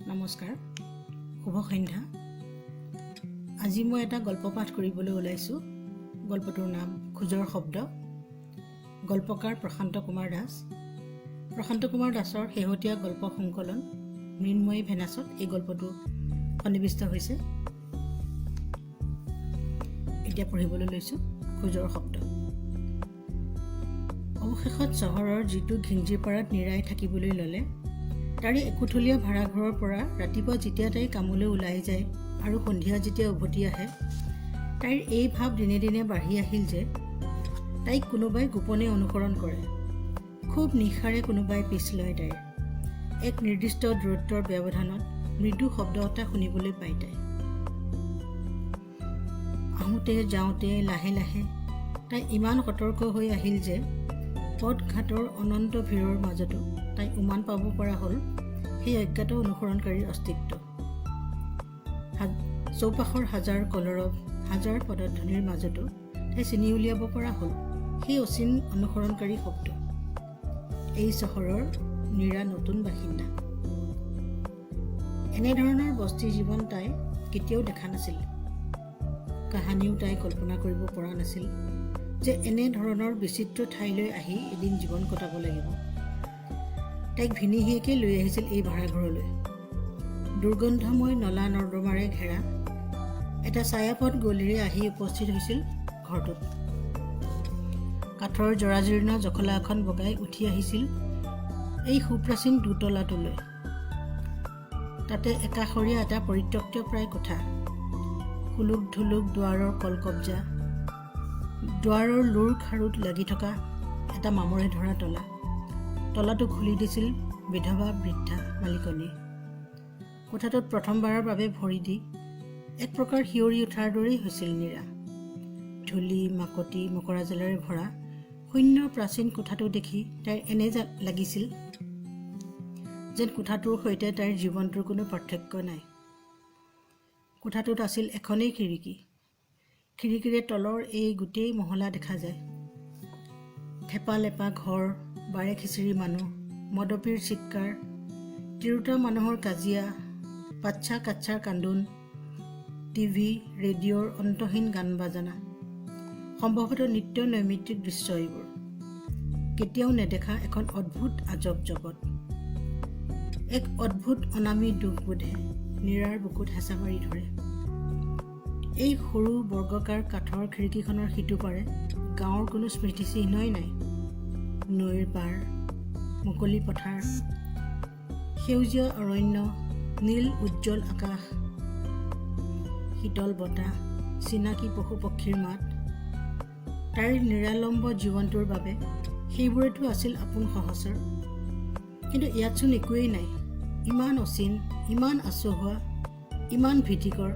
নমস্কাৰ, শুভ সন্ধ্যা। আজি মই এটা গল্প পাঠ কৰিবলৈ ওলাইছোঁ। গল্পটোৰ নাম খোজৰ শব্দ। গল্পকাৰ প্ৰশান্ত কুমাৰ দাস। প্ৰশান্ত কুমাৰ দাসৰ শেহতীয়া গল্প সংকলন মৃন্ময়ী ভেনাছত এই গল্পটো সন্নিৱিষ্ট হৈছে। এতিয়া পঢ়িবলৈ লৈছোঁ খোজৰ শব্দ। অৱশেষত চহৰৰ যিটো ঘিঞ্জিপাৰাত নীৰাই থাকিবলৈ ল'লে, তাৰে একোঠলীয়া ভাড়াঘৰৰ পৰা ৰাতিপুৱা যেতিয়া তাই কামলৈ ওলাই যায় আৰু সন্ধিয়া যেতিয়া উভতি আহে, তাইৰ এই ভাৱ দিনে দিনে বাঢ়ি আহিল যে তাইক কোনোবাই গোপনে অনুসৰণ কৰে। খুব নিশাৰে কোনোবাই পিছ লয় তাইৰ। এক নিৰ্দিষ্ট দূৰত্বৰ ব্যৱধানত মৃদু শব্দ এটা শুনিবলৈ পায় তাই। আহোঁতে যাওঁতে লাহে লাহে তাই ইমান সতৰ্ক হৈ আহিল যে পথ ঘাটৰ অনন্ত ভিৰৰ মাজতো তাই উমান পাব পৰা হ'ল সেই অজ্ঞাত অনুসৰণকাৰীৰ অস্তিত্ব। চৌপাশৰ হাজাৰ কলৰৱ, হাজাৰ পদধ্বনিৰ মাজতো তাই চিনি উলিয়াব পৰা হ'ল সেই অচিন অনুসৰণকাৰী শব্দ। এই চহৰৰ নীৰা নতুন বাসিন্দা। এনেধৰণৰ বস্তি জীৱন তাই কেতিয়াও দেখা নাছিল। কাহানিও তাই কল্পনা কৰিব পৰা নাছিল যে এনে ধৰণৰ বিচিত্ৰ ঠাইলৈ আহি এদিন জীৱন কটাব লাগিব। তাইক ভিনিহিয়েকে লৈ আহিছিল এই ভাড়াঘৰলৈ। দুৰ্গন্ধময় নলা নৰ্দমাৰে ঘেৰা এটা ছায়াপথ গলিৰে আহি উপস্থিত হৈছিল ঘৰটোত। কাঠৰ জৰাজীৰ্ণ জখলা এখন বগাই উঠি আহিছিল এই সুপ্ৰাচীন দুতলাটোলৈ। তাতে একাষৰীয়া এটা পৰিত্যক্ত প্ৰায় কোঠা। সোলোক ঢোলোক দুৱাৰৰ কলকব্জা, দুৱাৰৰ লোৰ খাৰুত লাগি থকা এটা মামৰে ধৰা তলা। তলাটো খুলি দিছিল বিধৱা বৃদ্ধা মালিকনীয়ে। কোঠাটোত প্ৰথমবাৰৰ বাবে ভৰি দি এক প্ৰকাৰ শিয়ৰি উঠাৰ দৰেই হৈছিল নীৰা। ধূলি মাকতি মকৰা জালেৰে ভৰা শূন্য প্ৰাচীন কোঠাটো দেখি তাইৰ এনে লাগিছিল যেন কোঠাটোৰ সৈতে তাইৰ জীৱনটোৰ কোনো পাৰ্থক্য নাই। কোঠাটোত আছিল এখনেই খিৰিকী। খিৰিকীৰে তলৰ এই গোটেই মহলা দেখা যায়। থেপা লেপা ঘৰ, বাৰে খিচিৰি মানুহ, মদপীৰ চিৎকাৰ, তিৰোতা মানুহৰ কাজিয়া, বাচ্ছা কাচ্ছাৰ কান্দোন, টিভি ৰেডিঅ'ৰ অন্তহীন গান বাজানা। সম্ভৱতঃ নিত্য নৈমিত্তিক দৃশ্য এইবোৰ। কেতিয়াও নেদেখা এখন অদ্ভুত আজব জগত। এক অদ্ভুত অনামী দুখবোধে নীৰাৰ বুকুত হেঁচা মাৰি ধৰে। এই সৰু বৰ্গকাৰ কাঠৰ খিৰিকীখনৰ সিটো পাৰে গাঁৱৰ কোনো স্মৃতিচিহ্নই নাই। নৈৰ পাৰ, মুকলি পথাৰ, সেউজীয়া অৰণ্য, নীল উজ্জ্বল আকাশ, শীতল বতাহ, চিনাকি পশু পক্ষীৰ মাত। তাইৰ নিৰালম্ব জীৱনটোৰ বাবে সেইবোৰেতো আছিল আপোন সহচৰ। কিন্তু ইয়াতচোন একোৱেই নাই। ইমান অচিন, ইমান আচহুৱা, ইমান ভীতিকৰ।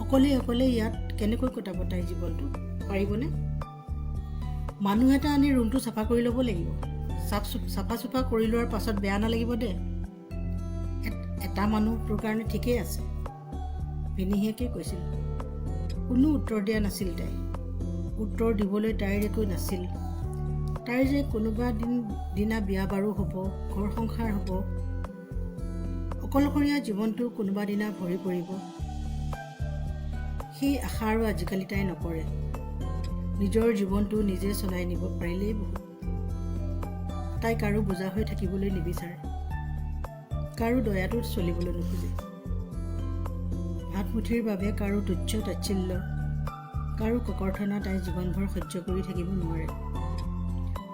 অকলে অকলে ইয়াত কেনেকৈ কটাব তাইৰ জীৱনটো? পাৰিবনে? মানুহ এটা আনি ৰুমটো চাফা কৰি ল'ব লাগিব। চাফা চুফা কৰি লোৱাৰ পাছত বেয়া নালাগিব দে। এটা মানুহ তোৰ কাৰণে ঠিকেই আছে, ভিনিহিয়েকে কৈছিল। কোনো উত্তৰ দিয়া নাছিল তাই। উত্তৰ দিবলৈ তাইৰ একো নাছিল। তাইৰ যে কোনোবা দিনা বিয়া বাৰু হ'ব, ঘৰ সংসাৰ হ'ব, অকলশৰীয়া জীৱনটো কোনোবা দিনা ভৰি পৰিব, সেই আশা আৰু আজিকালি তাই নকৰে। নিজৰ জীৱনটো নিজে চলাই নিব পাৰিলেই বহুত। তাই কাৰো বোজা হৈ থাকিবলৈ নিবিচাৰে, কাৰো দয়াটো চলিবলৈ নোখোজে। ভাতমুঠিৰ বাবে কাৰো তুচ্ছ তাচ্ছিল্য, কাৰো ককৰ্থনা তাই জীৱনভৰ সহ্য কৰি থাকিব নোৱাৰে।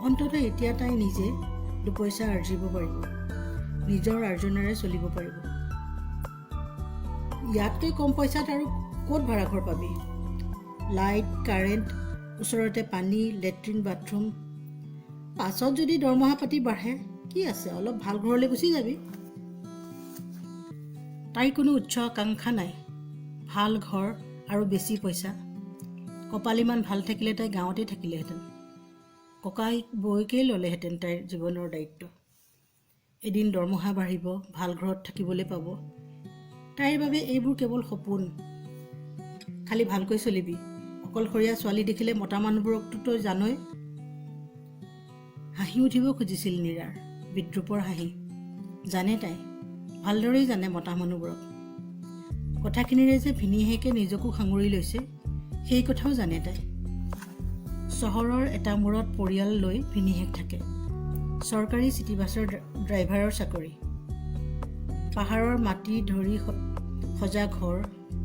অন্ততঃ এতিয়া তাই নিজে দুপইচা আৰ্জিব পাৰিব, নিজৰ আৰ্জনেৰে চলিব পাৰিব। ইয়াতকৈ কম পইচাত আৰু ক'ত ভাড়াঘৰ পাবি? লাইট, কাৰেণ্ট, ওচৰতে পানী, লেট্ৰিন বাথৰুম। পাছত যদি দৰমহা পাতি বাঢ়ে, কি আছে, অলপ ভাল ঘৰলৈ গুচি যাবি। তাইৰ কোনো উচ্চ আকাংক্ষা নাই। ভাল ঘৰ আৰু বেছি পইচা। কপাল ইমান ভাল থাকিলে তাই গাঁৱতেই থাকিলেহেঁতেন। ককায়েক বৌৱেকেই ল'লেহেঁতেন তাইৰ জীৱনৰ দায়িত্ব। এদিন দৰমহা বাঢ়িব, ভাল ঘৰত থাকিবলৈ পাব। তাইৰ বাবে এইবোৰ কেৱল সপোন। খালি ভালকৈ চলিবি। অকলশৰীয়া ছোৱালী দেখিলে মতা মানুহবোৰকতো তই জানই। হাঁহি উঠিব খুজিছিল নীৰাৰ, বিদ্ৰূপৰ হাঁহি। জানে তাই। ভালদৰেই জানে মতা মানুহবোৰক। কথাখিনিৰে যে ভিনীহিয়েকে নিজকো সাঙুৰি লৈছে সেই কথাও জানে তাই। চহৰৰ এটা মূৰত পৰিয়াল লৈ ভিনীহিয়েক থাকে। চৰকাৰী চিটিবাছৰ ড্ৰাইভাৰৰ চাকৰি। পাহাৰৰ মাটি ধৰি সজা ঘৰ,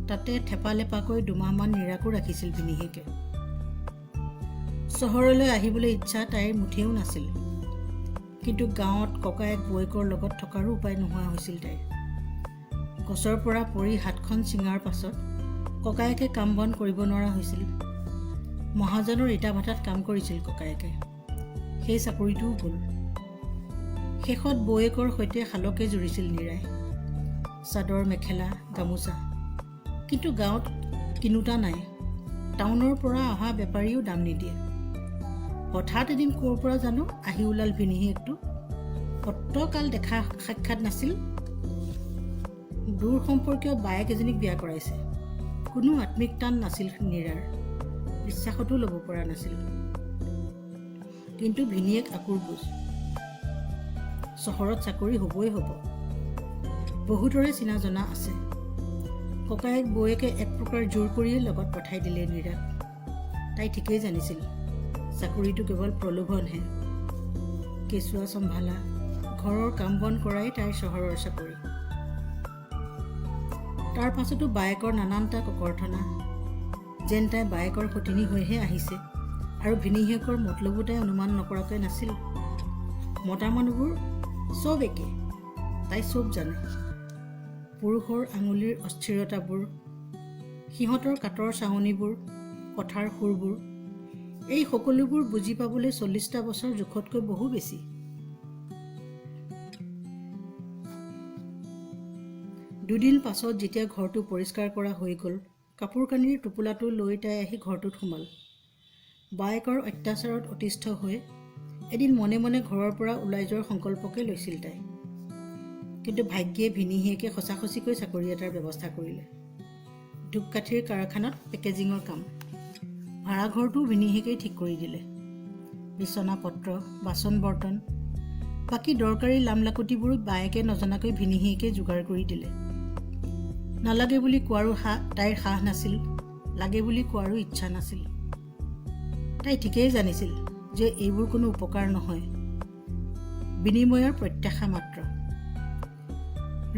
তাতে থেপালেপাকৈ দুমাহমান নীৰাকো ৰাখিছিল ভিনীহিয়েকে। চহৰলৈ আহিবলৈ ইচ্ছা তাইৰ মুঠেও নাছিল। কিন্তু গাঁৱত ককায়েক বৌয়েকৰ লগত থকাৰো উপায় নোহোৱা হৈছিল তাইৰ। গছৰ পৰা পৰি হাতখন ছিঙাৰ পাছত ককায়েকে কাম বন কৰিব নোৱাৰা হৈছিল। মহাজনৰ ইটা ভাটাত কাম কৰিছিল ককায়েকে, সেই চাকৰিটোও গ'ল। শেষত বৌয়েকৰ সৈতে শালকে জুৰিছিল নীৰাই, চাদৰ মেখেলা গামোচা। কিন্তু গাঁৱত কিনোতা নাই, টাউনৰ পৰা অহা বেপাৰীও দাম নিদিয়ে। হঠাৎ এদিন ক'ৰ পৰা জানো আহি ওলাল ভিনীহিয়েকটো। অতকাল দেখা সাক্ষাৎ নাছিল। দূৰ সম্পৰ্কীয় বায়েক এজনীক বিয়া কৰাইছে। কোনো আত্মিক টান নাছিল নীৰাৰ, বিশ্বাসতো ল'ব পৰা নাছিল। কিন্তু ভিনীয়েক আকুৰগোজ, চহৰত চাকৰি হ'বই হ'ব, বহুতৰে চিনা জনা আছে। ককায়েক বৌয়েকে এক প্ৰকাৰ জোৰ কৰিয়ে লগত পঠাই দিলে নীৰাক। তাই ঠিকেই জানিছিল চাকৰিটো কেৱল প্ৰলোভনহে। কেঁচুৱা চম্ভালা, ঘৰৰ কাম বন কৰাই তাইৰ চহৰৰ চাকৰি। তাৰ পাছতো বায়েকৰ নানানটা ককৰ্থনা, যেন তাই বায়েকৰ সতিনী হৈহে আহিছে। আৰু ভিনীহিয়েকৰ মতলবো তাই অনুমান নকৰাকৈ নাছিল। মতা মানুহবোৰ চব একে, তাই চব জানে। পুৰুষৰ আঙুলিৰ অস্থিৰতাবোৰ, সিহঁতৰ কাতৰ চাৱনিবোৰ, কথাৰ সুৰবোৰ, এই সকলোবোৰ বুজি পাবলৈ 40টা বছৰ জোখতকৈ বহু বেছি। দুদিন পাছত যেতিয়া ঘৰটো পৰিষ্কাৰ কৰা হৈ গ'ল, কাপোৰ কানিৰ টোপোলাটো লৈ তাই আহি ঘৰটোত সোমাল। বায়েকৰ অত্যাচাৰত অতিষ্ঠ হৈ এদিন মনে মনে ঘৰৰ পৰা ওলাই যোৱাৰ সংকল্পকে লৈছিল তাই। কিন্তু ভাগ্যে ভিনীহিয়েকে সঁচাসঁচিকৈ চাকৰি এটাৰ ব্যৱস্থা কৰিলে। ধূপকাঠিৰ কাৰখানাত পেকেজিঙৰ কাম। ভাড়াঘৰটোও ভিনীহিয়েকেই ঠিক কৰি দিলে। বিচনা পত্ৰ, বাচন বৰ্তন, বাকী দৰকাৰী লামলাকুটিবোৰো বায়েকে নজনাকৈ ভিনীহিয়েকে যোগাৰ কৰি দিলে। নালাগে বুলি কোৱাৰো তাইৰ সাহ নাছিল, লাগে বুলি কোৱাৰো ইচ্ছা নাছিল। তাই ঠিকেই জানিছিল যে এইবোৰ কোনো উপকাৰ নহয়, বিনিময়ৰ প্ৰত্যাশা মাত্ৰ।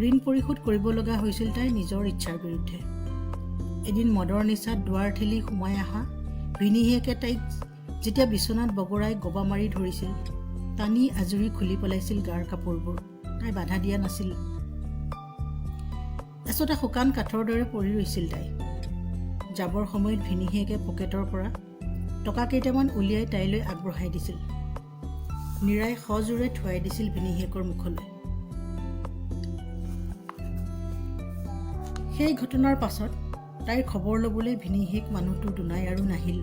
ঋণ পৰিশোধ কৰিব লগা হৈছিল তাই নিজৰ ইচ্ছাৰ বিৰুদ্ধে। এদিন মদৰ নিচাত দুৱাৰ ঠেলি সোমাই অহা ভিনীহিয়েকে তাইক যেতিয়া বিচনাত বগৰাই গবা মাৰি ধৰিছিল, টানি আজুৰি খুলি পেলাইছিল গাৰ কাপোৰবোৰ। তাই বাধা দিয়া নাছিল। এচটা শুকান কাঠৰ দৰে পৰি ৰৈছিল তাই। যাবৰ সময়ত ভিনীহিয়েকে পকেটৰ পৰা টকা কেইটামান উলিয়াই তাইলৈ আগবঢ়াই দিছিল। নীৰাই সজোৰে থুৱাই দিছিল ভিনীহিয়েকৰ মুখলৈ। সেই ঘটনাৰ পাছত তাইৰ খবৰ ল'বলৈ ভিনীহিয়েক মানুহটো দুনাই আৰু নাহিল।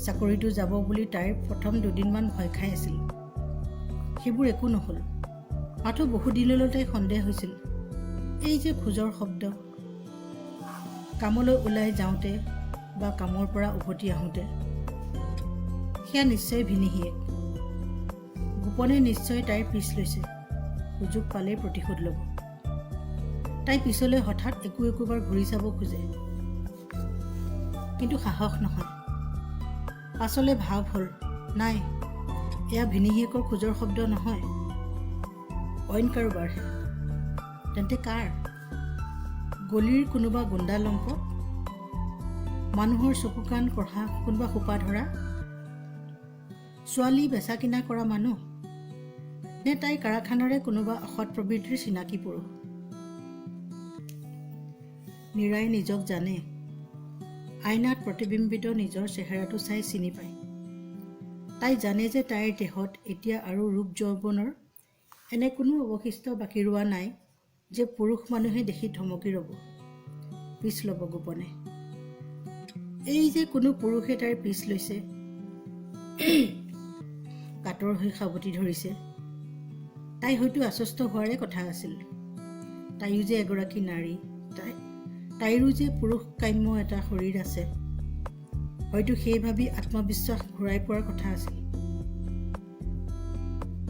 চাকৰিটো যাব বুলি তাইৰ প্ৰথম দুদিনমান ভয় খাই আছিল। সেইবোৰ একো নহ'ল। মাথো বহুদিনলৈ তাইৰ সন্দেহ হৈছিল, এই যে খোজৰ শব্দ, কামলৈ ওলাই যাওঁতে বা কামৰ পৰা উভতি আহোঁতে, সেয়া নিশ্চয় ভিনীহিয়েক। গোপনে নিশ্চয় তাইৰ পিছ লৈছে, সুযোগ পালেই প্ৰতিশোধ ল'ব। তাই পিছলৈ হঠাৎ একো একোবাৰ ঘূৰি চাব খোজে, কিন্তু সাহস নহয়। পাছলৈ ভাৱ হ'ল, নাই, এয়া ভিনীহিয়েকৰ খোজৰ শব্দ নহয়, অইন কাৰোবাৰহে। তেন্তে কাৰ? গলিৰ কোনোবা গুণ্ডা লম্পট, মানুহৰ চকু কাণ কঢ়া কোনোবা সোপা ধৰা, ছোৱালী বেচা কিনা কৰা মানুহ, নে তাইৰ কাৰখানাৰে কোনোবা অসৎ প্ৰবৃত্তিৰ চিনাকি পুৰুষ? নীৰাই নিজক জানে। আইনাত প্ৰতিবিম্বিত নিজৰ চেহেৰাটো চাই চিনি পায়। তাই জানে যে তাইৰ দেহত এতিয়া আৰু ৰূপ যৌৱনৰ এনে কোনো অৱশিষ্ট বাকী ৰোৱা নাই যে পুৰুষ মানুহে দেখি ধমকি ৰ'ব, পিছ ল'ব গোপনে। এই যে কোনো পুৰুষে তাইৰ পিছ লৈছে, কাতৰ হৈ সাৱটি ধৰিছে, তাই হয়তো আশ্বস্ত হোৱাৰে কথা আছিল। তাইও যে এগৰাকী নাৰী, তাইৰো যে পুৰুষ কাম্য এটা শৰীৰ আছে, হয়তো সেই ভাবি আত্মবিশ্বাস ঘূৰাই পোৱাৰ কথা আছিল।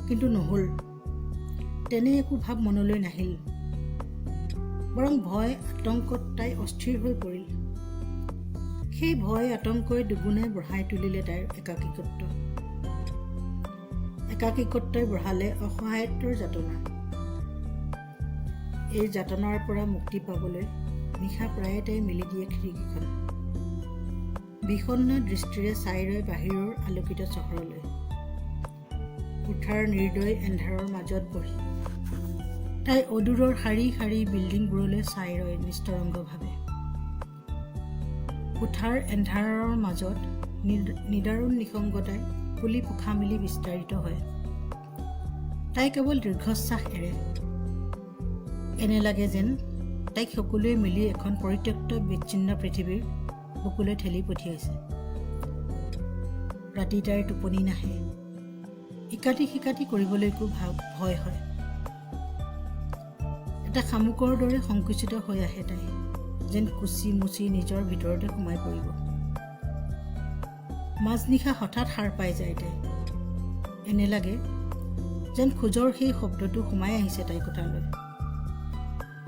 কিন্তু নহ'ল। তেনে একো ভাৱ মনলৈ নাহিল। বৰং ভয় আতংকত তাই অস্থিৰ হৈ পৰিল। সেই ভয় আতংকই দুগুণে বঢ়াই তুলিলে তাইৰ একাকীকত্ব। একাকীকত্বই বঢ়ালে অসহায়ত্বৰ যাতনা। এই যাতনাৰ পৰা মুক্তি পাবলৈ নিশা প্ৰায়ে তাই মেলি দিয়ে খিৰিকীখন। বিষণ্ণ দৃষ্টিৰে চাই ৰয় বাহিৰৰ আলোকিত চহৰলৈ। কোঠাৰ নিৰ্দয় এন্ধাৰৰ মাজত বহি তাই অদূৰৰ শাৰী শাৰী বিল্ডিংবোৰলৈ চাই ৰয় নিস্তৰংগভাৱে। কোঠাৰ এন্ধাৰৰ মাজত নিদাৰুণ নিসংগতাই ফুলি পোখা মেলি বিস্তাৰিত হয়। তাই কেৱল দীৰ্ঘশ্বাস এৰে। এনে লাগে যেন তাইক সকলোৱে মিলি এখন পৰিত্যক্ত বিচ্ছিন্ন পৃথিৱীৰ বুকুলৈ ঠেলি পঠিয়াইছে। ৰাতি তাইৰ টোপনি নাহে। ইকাটি সিকাটি কৰিবলৈকো ভয় হয়। এটা শামুকৰ দৰে সংকুচিত হৈ আহে তাই, যেন কুচি মুচি নিজৰ ভিতৰতে সোমাই পৰিব। মাজনিশা হঠাৎ সাৰ পাই যায় তাই। এনে লাগে যেন খোজৰ সেই শব্দটো সোমাই আহিছে তাইৰ কোঠালৈ।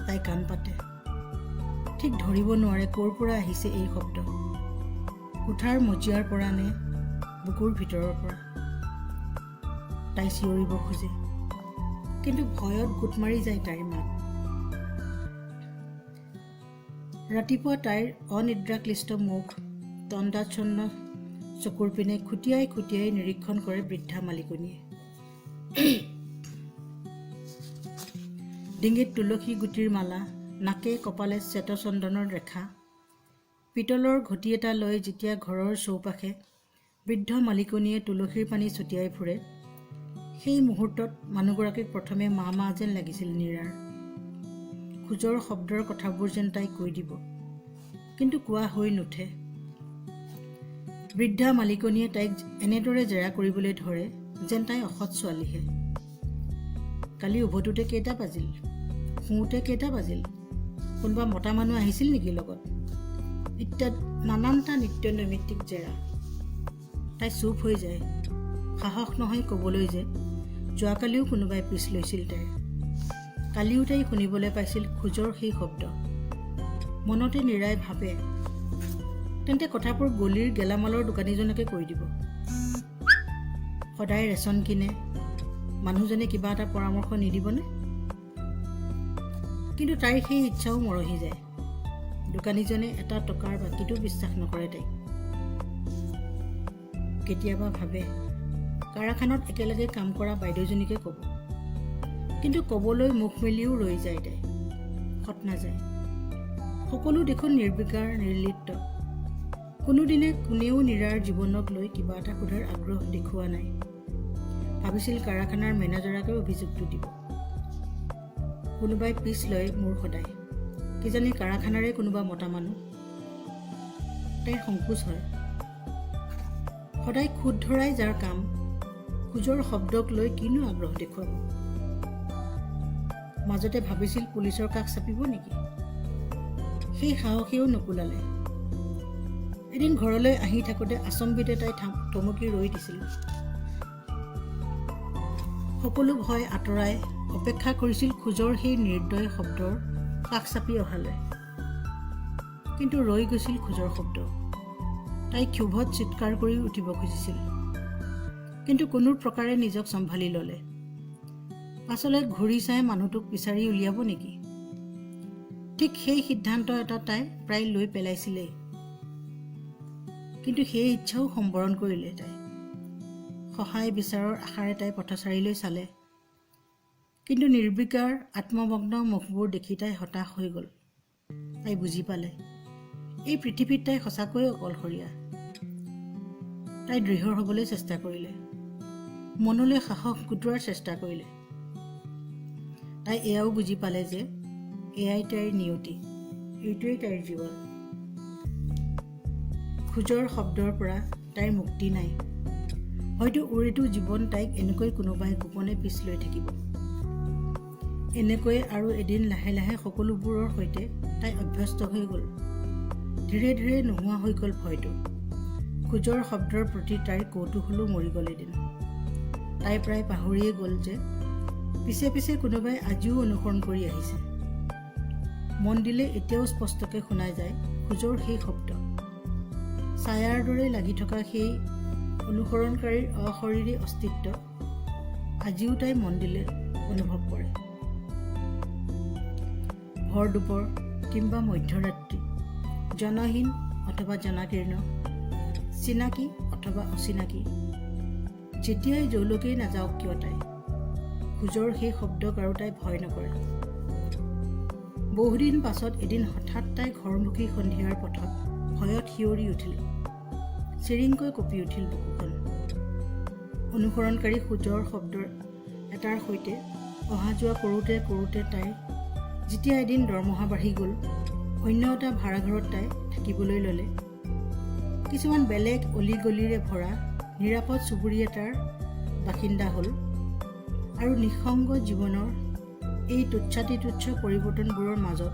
তাই কাণ পাতে। ঠিক ধৰিব নোৱাৰে ক'ৰ পৰা আহিছে এই শব্দ, কোঠাৰ মজিয়াৰ পৰা নে বুকুৰ ভিতৰৰ পৰা। তাই চিঞৰিব খোজে, কিন্তু ভয়ত গোট মাৰি যায় তাইৰ মাত। ৰাতিপুৱা তাইৰ অনিদ্ৰাক্লিষ্ট মুখ, তন্দ্ৰাচ্ছন্ন চকুৰ পিনে খুটিয়াই খুটিয়াই নিৰীক্ষণ কৰে বৃদ্ধা মালিকনীয়ে। ডিঙিত তুলসী গুটিৰ মালা, নাকে কপালে শ্বেতচন্দনৰ ৰেখা, পিতলৰ ঘটি এটা লৈ যেতিয়া ঘৰৰ চৌপাশে বৃদ্ধ মালিকনীয়ে তুলসীৰ পানী ছটিয়াই ফুৰে, সেই মুহূৰ্তত মানুহগৰাকীক প্ৰথমে মা মা যেন লাগিছিল নীৰাৰ। খোজৰ শব্দৰ কথাবোৰ যেন তাই কৈ দিব, কিন্তু কোৱা হৈ নুঠে। বৃদ্ধা মালিকনীয়ে তাইক এনেদৰে জেৰা কৰিবলৈ ধৰে যেন তাই অসৎ ছোৱালীহে। কালি উভতোতে কেইটা বাজিল, শুওঁতে কেইটা বাজিল, কোনোবা মতা মানুহ আহিছিল নেকি লগত, ইত্যাদি নানানটা নিত্য নৈমিত্তিক জেৰা। তাই চুপ হৈ যায়। সাহস নহয় ক'বলৈ যে যোৱাকালিও কোনোবাই পিছ লৈছিল তাইৰ। কালিও তাই শুনিবলৈ পাইছিল খোজৰ সেই শব্দ। মনতে নীৰাই ভাবে, তেন্তে কথাবোৰ গলিৰ গেলামালৰ দোকানীজনকে কৈ দিব। সদায় ৰেচন কিনে মানুহজনে কিবা এটা পৰামৰ্শ নিদিবনে? কিন্তু তাইৰ সেই ইচ্ছাও মৰহি যায়। দোকানীজনে এটা টকাৰ বাকীটো বিশ্বাস নকৰে তাইক। কেতিয়াবা ভাবে কাৰখানাত একেলগে কাম কৰা বাইদেউজনীকে ক'ব, কিন্তু ক'বলৈ মুখ মেলিও ৰৈ যায় তাই। সত নাযায়। সকলো দেখোন নিৰ্বিকাৰ, নিৰ্লিপ্ত। কোনোদিনে কোনেও নীৰাৰ জীৱনক লৈ কিবা এটা সোধাৰ আগ্ৰহ দেখুওৱা নাই। ভাবিছিল কাৰখানাৰ মেনেজাৰকে অভিযোগটো দিব। কোনোবাই পিছ লয় মোৰ সদায়, কিজানি কাৰখানাৰে কোনোবা মতা মানুহ। তাইৰ সংকোচ হয়। সদায় খুঁত ধৰাই যাৰ কাম, খোজৰ শব্দক লৈ কিনো আগ্ৰহ দেখুৱাব। মাজতে ভাবিছিল পুলিচৰ কাষ চাপিব নেকি, সেই সাহসেও নুকুলালে। এদিন ঘৰলৈ আহি থাকোঁতে আচম্বিতে তাই থমকি ৰৈ দিছিল। সকলো ভয় আঁতৰাই অপেক্ষা কৰিছিল খোজৰ সেই নিৰ্দয় শব্দৰ কাষ চাপি অহালৈ, কিন্তু ৰৈ গৈছিল খোজৰ শব্দ। তাই ক্ষোভত চিৎকাৰ কৰি উঠিব খুজিছিল, কিন্তু কোনো প্ৰকাৰে নিজক চম্ভালি ল'লে। পাছলৈ ঘূৰি চাই মানুহটোক বিচাৰি উলিয়াব নেকি, ঠিক সেই সিদ্ধান্ত এটা তাই প্ৰায় লৈ পেলাইছিলেই, কিন্তু সেই ইচ্ছাও সম্বৰণ কৰিলে তাই। সহায় বিচাৰৰ আশাৰে তাই পথচাৰীলৈ চালে, কিন্তু নিৰ্বিকাৰ আত্মমগ্ন মুখবোৰ দেখি তাই হতাশ হৈ গ'ল। তাই বুজি পালে এই পৃথিৱীত তাই সঁচাকৈয়ে অকলশৰীয়া। তাই দৃঢ় হ'বলৈ চেষ্টা কৰিলে, মনলৈ সাহস গোটোৱাৰ চেষ্টা কৰিলে। তাই এয়াও বুজি পালে যে এয়াই তাইৰ নিয়তি, এইটোৱেই তাইৰ জীৱন। খোজৰ শব্দৰ পৰা তাইৰ মুক্তি নাই। হয়তো ওৰেটো জীৱন তাইক এনেকৈ কোনোবাই গোপনে পিছ লৈ থাকিব। এনেকৈয়ে আৰু এদিন লাহে লাহে সকলোবোৰৰ সৈতে তাই অভ্যস্ত হৈ গ'ল। ধীৰে ধীৰে নোহোৱা হৈ গ'ল ভয়টো। খোজৰ শব্দৰ প্ৰতি তাইৰ কৌতূহলো মৰি গ'ল এদিন। তাই প্ৰায় পাহৰিয়ে গ'ল যে পিছে পিছে কোনোবাই আজিও অনুসৰণ কৰি আহিছে। মন দিলে এতিয়াও স্পষ্টকৈ শুনা যায় খোজৰ সেই শব্দ। ছায়াৰ দৰে লাগি থকা সেই অনুসৰণকাৰীৰ অশৰীৰী অস্তিত্ব আজিও তাই মন দিলে অনুভৱ কৰে। ভৰ দুপৰ কিম্বা মধ্যৰাত্ৰি, জনহীন অথবা জনাকীৰ্ণ, চিনাকি অথবা অচিনাকি, যেতিয়াই য'লৈকেই নাযাওক কিয়, তাই খোজৰ সেই শব্দক আৰু তাই ভয় নকৰে। বহুদিন পাছত এদিন হঠাৎ তাই ঘৰমুখী সন্ধিয়াৰ পথত ভয়ত শিয়ৰি উঠিল। চিৰিংকৈ কঁপি উঠিল বুকুখন। অনুসৰণকাৰী খোজৰ শব্দ এটাৰ সৈতে অহা যোৱা কৰোঁতে কৰোঁতে তাই যেতিয়া এদিন দৰমহা বাঢ়ি গ'ল, অন্য এটা ভাড়াঘৰত তাই থাকিবলৈ ল'লে, কিছুমান বেলেগ অলি গলিৰে ভৰা নিৰাপদ চুবুৰী এটাৰ বাসিন্দা হ'ল আৰু নিঃসংগ জীৱনৰ এই তুচ্ছাতিতুচ্ছ পৰিৱৰ্তনবোৰৰ মাজত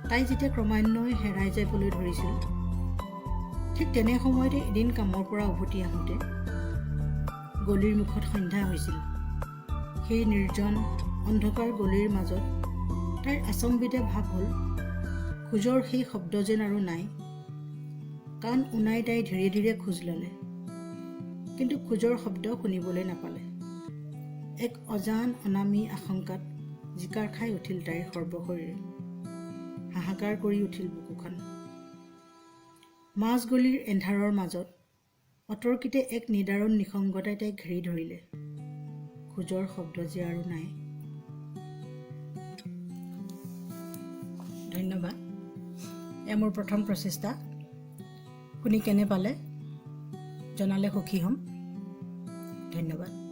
তাই যেতিয়া ক্ৰমান্বয়ে হেৰাই যাবলৈ ধৰিছিল, ঠিক তেনে সময়তে এদিন কামৰ পৰা উভতি আহোঁতে গলিৰ মুখত সন্ধ্যা হৈছিল। সেই নিৰ্জন অন্ধকাৰ গলিৰ মাজত তাইৰ আচম্বিতে ভাৱ হ'ল, খোজৰ সেই শব্দ যেন আৰু নাই। কাণ উনাই তাই ধীৰে ধীৰে খোজ ল'লে, কিন্তু খোজৰ শব্দ শুনিবলৈ নাপালে। এক অজান অনামী আশংকাত জিকাৰ খাই উঠিল তাইৰ সৰ্বশৰীৰ। হাহাকাৰ কৰি উঠিল বুকুখন। মাজগলিৰ এন্ধাৰৰ মাজত অতৰ্কিতে এক নিদাৰুণ নিসংগতাই তাইক ঘেৰি ধৰিলে। খোজৰ শব্দ যে আৰু নাই। ধন্যবাদ। এয়া মোৰ প্ৰথম প্ৰচেষ্টা। শুনি কেনে পালে জনালে সুখী হ'ম। ধন্যবাদ।